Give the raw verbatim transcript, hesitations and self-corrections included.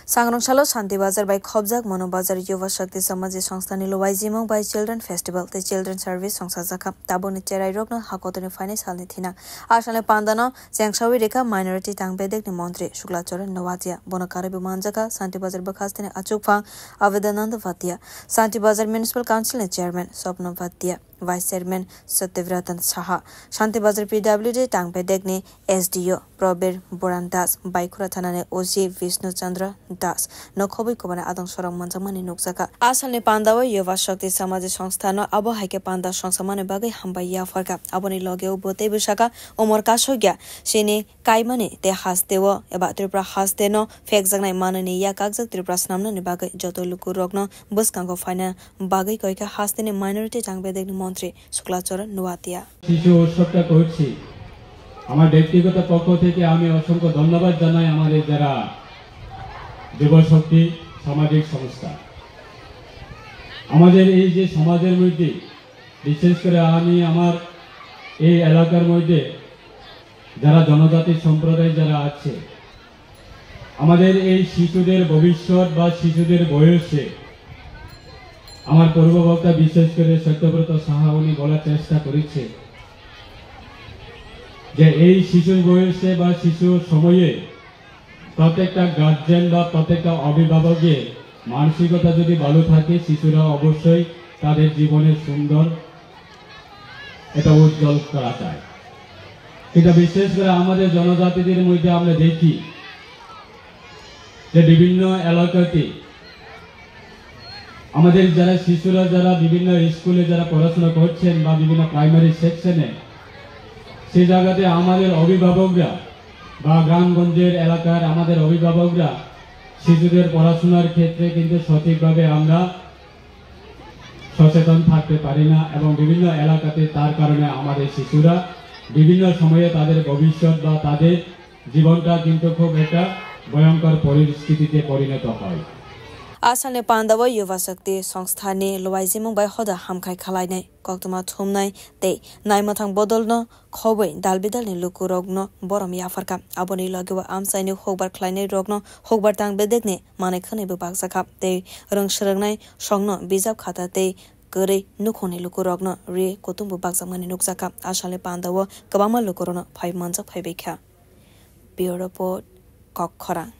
Sangrong salo Shanti Bazar bai khobjak Manu Bazar Yuva Shakti Samaji Songstha ni luaijimung bai Children Festival tei Children Service songsajakha. Tabukni cherairokno hakotorni phainai salni thina. A salni pandano chengsawi rikha minority tang bedekni montri Shukla Charan Noatia. Bono karwibo manjakha Shanti Bazar bwkhasteni achukphang Avedananda Bhatia, Shanti Bazar Municipal Council ni Chairman Swapna Bhatia, Vice Chairman Satyavratan Saha, Shanti Bazar P W D tang bedekni S D O Probir Boran Das, Baikhura Thanani O C Vishnu Chandra Das no khobwi kubani adong sorong manjakmani nukjakha. A salni pandao Yuva Shakti Samaji Songstha no abo hai khe panda songsamani bagwi hambai yapharkha. Aboni logeo bo teibo sakha, Umor kasokya chini kaimani tei hasteo eba Tripura haste no phekjaknai manwini yakakjak Tripura snamnani bagwi joto lukurokno bwskango phaina bagwi koikha hasteni minority tang bedekni montri Shukla Charan Noatia. শিশু উৎসবটা করছি, আমার ব্যক্তিগত পক্ষ থেকে আমি অসংখ্য ধন্যবাদ জানাই আমাদের যারা যুবশক্তি সামাজিক সংস্থা। আমাদের এই যে সমাজের মধ্যে, বিশেষ করে আমি আমার এই এলাকার মধ্যে যারা জনজাতি সম্প্রদায় যারা আছে, আমাদের এই শিশুদের ভবিষ্যৎ বা শিশুদের বয়সে আমার পূর্ববক্তা, বিশেষ করে সত্যব্রত সাহা, উনি বলার চেষ্টা করেছে যে এই শিশুর বয়সে বা শিশুর সময়ে প্রত্যেকটা গার্জেন বা প্রত্যেকটা অভিভাবকের মানসিকতা যদি ভালো থাকে, শিশুরা অবশ্যই তাদের জীবনে সুন্দর এটা উজ্জ্বল করা যায়। কিন্তু বিশেষ করে আমাদের জনজাতিদের মধ্যে আমরা দেখি যে বিভিন্ন এলাকাতে আমাদের যারা শিশুরা যারা বিভিন্ন স্কুলে যারা পড়াশোনা করছেন বা বিভিন্ন প্রাইমারি সেকশনে, সেই জায়গাতে আমাদের অভিভাবকরা বা গ্রামগঞ্জের এলাকার আমাদের অভিভাবকরা শিশুদের পড়াশোনার ক্ষেত্রে কিন্তু সঠিকভাবে আমরা সচেতন থাকতে পারি না এবং বিভিন্ন এলাকাতে তার কারণে আমাদের শিশুরা বিভিন্ন সময়ে তাদের ভবিষ্যৎ বা তাদের জীবনটা কিন্তু খুব একটা ভয়ঙ্কর পরিস্থিতিতে পরিণত হয়। A salni pandao Yuva Shakti Songstha ni luaijimung bai hoda hamkhai khalainai, koktwma thumnai tei naimwthang bodolno khobwi dal bidalni lukurokno borom yapharkha. Aboni logeo amchaini hukbar khlainairokno hukbar tang bedekni manwi khwnwibo bakjakha tei rwng swrwngnai songno bijap khata tei kwrwi nukhungni lukurokno ri kutumbo bakjakmani nukjakha. A salni pandao kwbangma lukurokno phai manjak phaibaikha. Bureau Report, Kokkhorang.